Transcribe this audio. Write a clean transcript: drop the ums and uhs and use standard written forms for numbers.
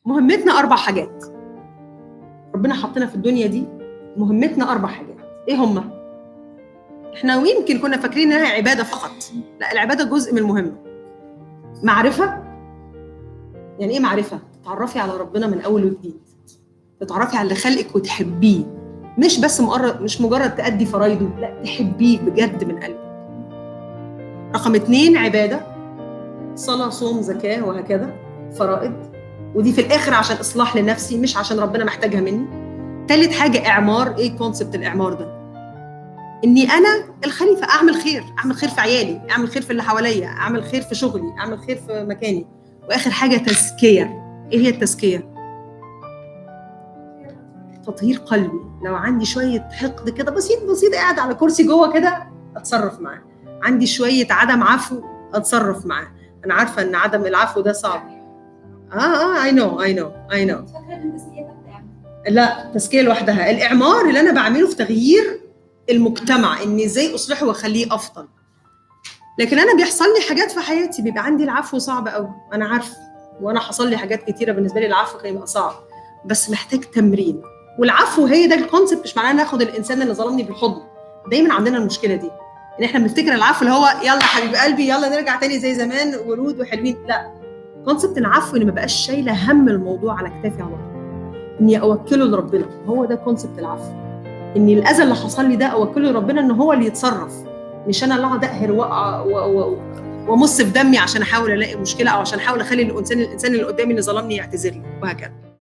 مهمتنا 4 حاجات. ربنا حطنا في الدنيا دي مهمتنا 4 حاجات. ايه هما؟ احنا ويمكن كنا فاكرين انها عباده فقط، لا، العبادة جزء من المهمة. معرفة. يعني ايه معرفة؟ تتعرفي على ربنا من اول وجديد، تتعرفي على اللي خلقك وتحبيه، مش بس مش مجرد تأدي فرايده، لا، تحبيه بجد من قلبك. رقم 2 عباده، صلاة، صوم، زكاة، وهكذا، فرائض، ودي في الاخر عشان اصلاح لنفسي مش عشان ربنا محتاجها مني. ثالث حاجة اعمار. ايه concept الاعمار ده؟ اني انا الخليفة، اعمل خير، اعمل خير في عيالي، اعمل خير في اللي حواليا، اعمل خير في شغلي، اعمل خير في مكاني. واخر حاجة تزكيه. ايه هي التزكية؟ تطهير قلبي. لو عندي شوية حقد كده بسيط بسيط قاعد على كرسي جوه كده، اتصرف معاه. عندي شوية عدم عفو، اتصرف معاه. انا عارفه ان عدم العفو ده صعب. I know I know I know. لا، تزكيه لوحدها. الاعمار اللي انا بعمله في تغيير المجتمع، اني ازاي اصلحه واخليه افضل. لكن انا بيحصل لي حاجات في حياتي بيبقى عندي العفو صعب قوي، انا عارفه، وانا حصل لي حاجات كتيرة بالنسبة لي العفو كان يبقى صعب، بس محتاج تمرين. والعفو هي ده ال concept، مش معناه ناخد الانسان اللي ظلمني بالحضن. دايما عندنا المشكلة دي، ان احنا بنفتكر العفو اللي هو يلا حبيب قلبي يلا نرجع تاني زي زمان ورود وحلوين. لا، concept العفو ان ما بقاش شايله هم الموضوع على كتافي على طول، اني اوكله لربنا. هو ده concept العفو، ان الاذى اللي حصل لي ده اوكله لربنا ان هو اللي يتصرف، مش انا اللي اقعد اقهر وامص في دمي عشان احاول الاقي مشكلة، او عشان احاول اخلي الانسان اللي قدامي اللي ظلمني يعتذر لي، وهكذا.